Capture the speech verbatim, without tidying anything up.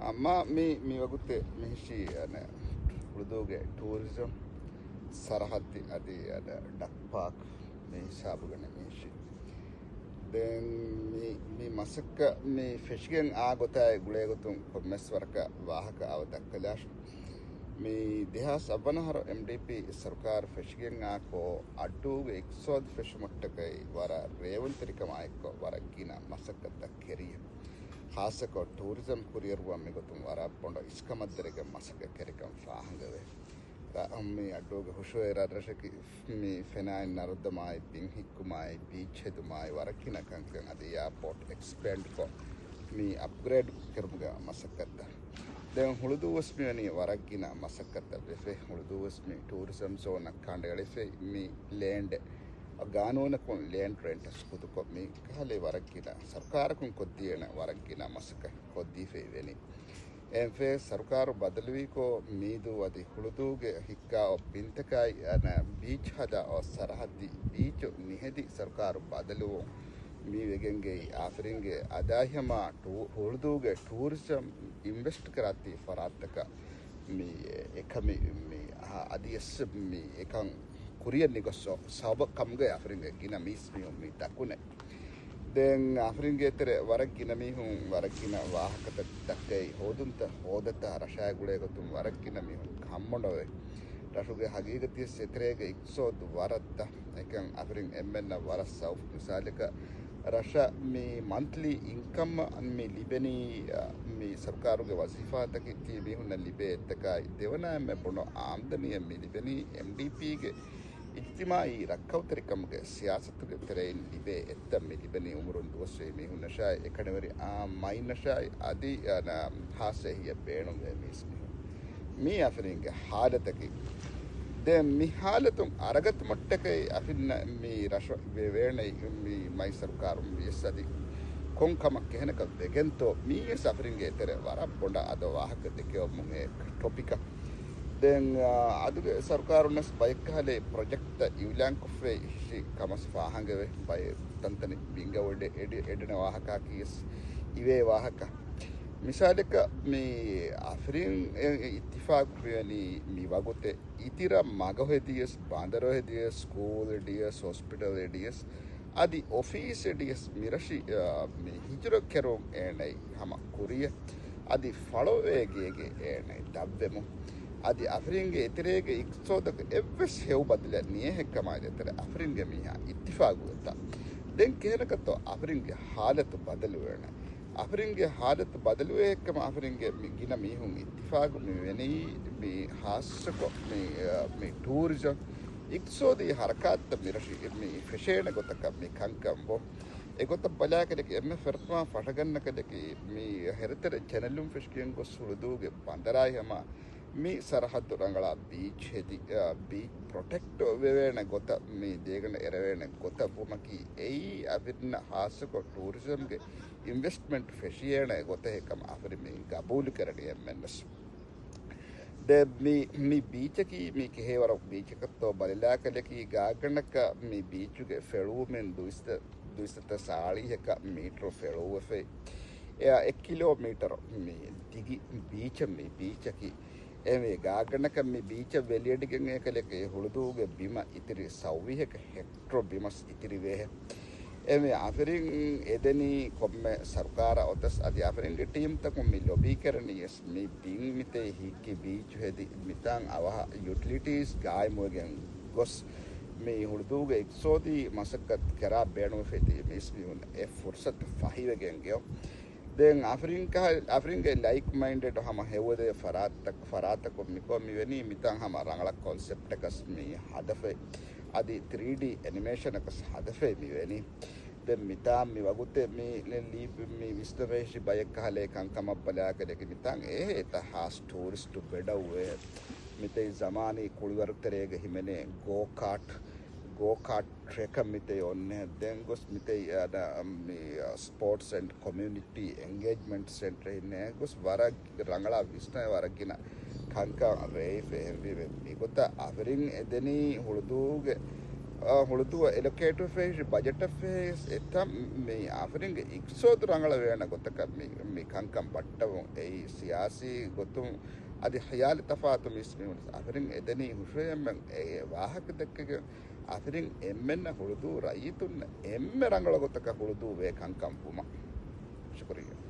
އަމާ މި މިވަގުތެއް މިހިށީ އަނެ ހުޅުދޫގެ ޓޫރިޒަމް ސަރަހައްދި އަދި އަނެ ޑަކް ޕާކް މި ހިސާބުގަނެ މިހިށީ. ދެން މި، މި މަސައްކަތް މި ފެށިގެން އާ ގޮތާއި ގުޅޭގޮތުން ކޮންމެސް ވަރަކަށް ވާހަކަ އަވަ ދައްކަލާށި. މި ދެހާސް އަށްވަނަ އަހަރު އެމްޑީޕީ ސަރުކާރު ފެށިގެން އާކޯ އައްޑޫގެ އިޤްތިޞާދު ފެށުމަށްޓަކައި ވަރަށް ރޭވުންތެރިކަމާއެއްކޮށް ވަރަށް ގިނަ މަސައްކަތްތައް ކެރިއެ. ޚާއްޞަކޮށް ޓޫރިޒަމް ކުރިއެރުވަން މިގޮތުން ވަރަށް ބޮޑަށް އިސްކަމަށްދެރަވެގެން މަސައްކަތް ކެރިކަން ފާހަގަވޭ. މި އައްޑޫގެ ހުށަހެޅޭ ރަށްރަށަކީ މި ފެނާއިން ނަރުދަމާއި، ބިން ހިއްކުމާއި، ބީޗް ހެދުމާއި ވަރަށް ގިނަ ކަންކަން އަދި އެއާޕޯޓް އެކްސްޕޭންޑްކޮށް، މި އަޕްގްރޭޑް ކުރުމުގެ މަސައްކަތްތައް. ދެން ހުޅުދޫވެސް މިވެނީ ވަރަށް ގިނަ މަސައްކަތްތައް ވެފަ. ހުޅުދޫވެސް މި ޓޫރިޒަމް ޒޯނަށް ކަނޑައެޅިފައި މި ލޭންޑެއް ގާނޫނަކުން ލޭންޑް ރެންޓަސް ކުދުކޮށް މި ކަހަލަ ވަރަށް ގިނަ ސަރުކާރަކުން ކޮށްދިޔަނެ ވަރަށް ގިނަ މަސައްކަތް ކޮށްދީފައި ވެނީ. އެންފޭ ސަރުކާރު ބަދަލުވީކޮށް މީދޫ އަދި ހުޅުދޫގެ ހިއްކާ އޮ ބިންތަކާއި އަނަ ބީޗް ހަދާ އޮ ސަރަހައްދި ބީޗު ނިހެދި ސަރުކާރު ބަދަލުވުން މި ވެގެންގެއި އާފަރިންގެ އަދާހި ހަމަ ޓޫ-، ހުޅުދޫގެ ޓޫރިޒަމް އިންވެސްޓް ކަރާތީ ފަރާތްތަކަށް މި އެކަމި މި އަ-، އަދިޔަސް މި އެކަން ކުރިޔަށް ނިގޮސް ސަބަބަކަމުގެ އާފަރިންގެ ގިނަ މީސް މީހުން މި ދަކުނެ. ދެން އާފަރިންގެ ތެރެ ވަރަށް ގިނަ މީހުން ވަރަށް ގިނަ ވާހަކަތައް ދައްކައި ހޯދުންތައް ހޯދަތާ ރަށާ ގުޅޭ ގޮތުން ވަރަށް ގިނަ މީހުން ކަންބޮޑަވެ. ރަށުގެ ހަގީގަތި އެތެރޭގެ އިޤްތިޞާދު ވަރަށް ދަށް. އެކަން އަފްރިން އެންމެންނަށް ވަރަށް ސައުފް. މިސާލަކަށް ރަށަށް މި މަންތްލީ އިންކަމް މި ލިބެނީ، އަ، މި ސަރުކާރުގެ ވަޒީފާތަކެއް ތި މީހުންނަށް ލިބޭ އެއްތަކާއި ދެވަނަ އެންމެ ބޮޑު އާމްދަނީއެއް މި ލިބެނީ އެމްޑީޕީގެ އިޖްތިމާއީ ރައްކައުތެރިކަމުގެ ސިޔާސަތުގެ ތެރެއިން ލިބޭ އެއްތައް މި ލިބެނީ އުމުރުން ދުވަސްވީ މީހުންނަށާއި، އެކަނިވެރި އާ މައިންނަށާއި، އަދި، އަ، ހާއްސަ އެހީއެއް ބޭނުންވޭ މީސް މީހުން. މީ އަފްރީންގެ ހާލަތަކީ. ދެން މި ހާލަތުން އަރަގަތުމަށްޓަކައި އަފިންނަ މި ރަށަށް ވެ-، ވޭނެ މި މައި ސަރުކާރުން ވިޔަސް އަދި ކޮން ކަމަކް ކެހެނަކަށް ވެގެންތޯ މީވެސް އަފްރީންގެ އެތެރެ ވަރަށް ބޮޑަށް އަދަ ވާހަކަ ދެކެވަމުން އެ ޓޮޕިކަށް. ދެން، އާ، އަދުގެ ސަރުކާރުންނަސް ބައެއްކަހަލަ ޕްރޮޖެކްޓްތައް އިއުލާންކޮށްފައި ހިށި ކަމަސް ފާހަނގެވެ. ބައެއް ތަންތަނި ބިންގަ އެޑި-، އެޑި-، އެޑިނަ ވާހަކައަކީ ވެސް އިވޭ ވާހަކަ. މިސާލަކަށް މި އަފްރީން އެ-، އެ އިއްތިފާގު ކުރިޔަނީ މި ވަގުތެއް އިތިރަށް މަގަށް ހެދިޔަސް، ބަނދަރު ހެދިޔަސް، ސްކޫލް އެޑިޔަސް، ހޮސްޕިޓަލް އެޑިޔަސް، އަދި އޮފީސް އެޑިޔަސް މިރަށި، އާ، މި ހިޖުރަ ކެރުން އޭނައި ހަމަ ކުރިޔަށް އަދި ފަޅޮވޭގޭގެ އޭނައި ދަށްވެމުން އަދި އަފްރީންގެ އެތެރޭގެ އިޤްތިޞާދަކަށް އެއްވެސް ހެޔޮ ބަދަލެއް ނިޔޭ ހެއްކަމާ ދޭތެރެ އަފްރީންގެ މީހާ އިއްތިފާގުވެތާ. ދެން ކިހިނަކަށްތޯ އަފްރީންގެ ހާލަތު ބަދަލުވޭނެ؟ އަފްރީންގެ ހާލަތު ބަދަލުވޭ ހެއްކަމަ އަފްރީންގެ މި ގިނަ މީހުން އިއްތިފާގު މި ވެނީ މި ހާއްސަކޮށް މި، މި ޓޫރިޒަމް އިޤްތިޞާދީ ހަރަކާތްތައް މި ރަށި މި ފެށޭނެ ގޮތަކަށް މި ކަންކަން ބޮ. އެގޮތަށް ބަލާކަލެކި އެންމެ ފެރަތަމަ ފަށަގަންނަކަލެކި މި ހެރަތެރެ ޗެނެލުން ފެށިގެން ގޮސް ހުޅުދޫގެ ބަނދަރާއި ހަމަ މި ސަރަހައްދު ރަނގަޅަށް ބީޗް ހެދި، އާ، ބީޗް ޕްރޮޓެކްޓް ވެވޭނެ ގޮތަށް މި ދޭގަނޑަށް އެރެވޭނެ ގޮތަށް ވުމަކީ އެއީ އަފިންނަށް ހާއްސަކޮށް ޓޫރިޒަމްގެ އިންވެސްޓްމަންޓް ފެށިޔޭނެ ގޮތަށް ހެއްކަމަ އަފިރި މި ގަބޫލު ކެރަނީ އެންމެންވެސް. ދެ މި، މި ބީޗަކީ މި ކެހޭވަރަށް ބީޗަކަށްތޯ ބަލިލާކަލެކީ ގާގަނޑަކަށް މި ބީޗުގެ ފެޅުވުމެއް ދުއިސަ ދުއިސައްތަ ސާޅީހަކަށް މީޓަރު ފެޅުވެފައި. އެއާ އެއް ކިލޯމީޓަރު މި ދިގި ބީޗަށް މި ބީޗަކީ. އެމެ ގާގަނޑަކަށް މި ބީޗަށް ވެލިއެޑިގެން އެކަލެކޭ ހުޅުދޫގެ ބިމަށް އިތިރި ސައުވީހަކަށް ހެކްޓަރު ބިމަސް އިތިރިވޭހެ. އެމެ އަފިރިން އެދެނީ ކޮންމެ ސަރުކާރަށް އޮތަސް އަދި އަފިރިންގެ ޓީމްތަކުން މި ލޮބީ ކެރަނީ އެސް މި ބިން މިތޭ ހިއްކި ބީޗު ހެދި މިތާން އަވަހަށް ޔުޓިލިޓީސް ގާއިމުވެގެން ގޮސް މި ހުޅުދޫގެ އިޤްތިޞާދީ މަސައްކަތް ކެރާ ބޭނުންފެތި މީސްމީހުން އެ ފުރުސަތު ފަހިވެގެން ގެއޮ. ދެން އަފްރިން ކަހަ-، އަފްރިންގެ ލައިކް މައިންޑެޑް ހަމަ ހެވޮދޭ ފަރާތްތައް، ފަރާތަކުން މިކޮށް މިވެނީ މިތާން ހަމަ ރަނގަޅަށް ކޮންސެޕްޓަކަސް މި ހަދަފައި. އަދި ތްރީޑީ އެނިމޭޝަނަކަސް ހަދަފައި މިވެނީ. ދެން މިތާން މި ވަގުތެއް މި ލީ-، މި ވިސްނަފައި ހިށި ބަޔެއް ކަހަލޭ ކަންކަމަށް ބަލާކަލެކި މިތާން އެހޭ އެތައް ހާސް ޓޫރިސްޓު ބެޑަށް ވޭ. މިތައް ޒަމާނީ ކުޅިވަރު ތެރޭގަ ހިމެނޭ ގޯ ކާޓް، ގޯ ކާޓް ޓްރެކަށް މިތައް އޮންނެ. ދެން ގޮސް މިތައް އަން-، މި ސްޕޯޓްސް އެންޑް ކޮމިއުނިޓީ އެންގޭޖްމަންޓް ސެންޓަރ އިންނެ. ގޮސް ވަރަށް ރަނގަޅާ ވިސްނަ ވަރަށް ގިނަ ކަންކަން ރޭވިފަ އެހެންވީމެ މިގޮތަށް އަފިރިން އެދެނީ ހުޅުދޫގެ ހުޅުދޫ އެލޮކޭޓުވެފައި ހިށި ބަޖެޓަށް ފެހިސް އެތަން މި އަހަރެންގެ އިގްސޯދު ރަނގަޅަށް ވޭނެ ގޮތަކަށް މި، މި ކަންކަން ބައްޓަވުން އެއީ ސިޔާސީ ގޮތުން އަދި ހިޔާލި ތަފާތު މިސް މިވުން އަހަރެން އެދެނީ ހުށަހެޔަމެން އެ ވާހަކަ ދެއްކެގެން އަހަރެން އެންމެންނަށް ހުޅުދޫ ރައްޔިތުންނަށް އެންމެ ރަނގަޅު ގޮތަކަށް ހުޅުދޫ ވޭ ކަންކަން ވުމަށް. ޝުކުރިއްޔާ.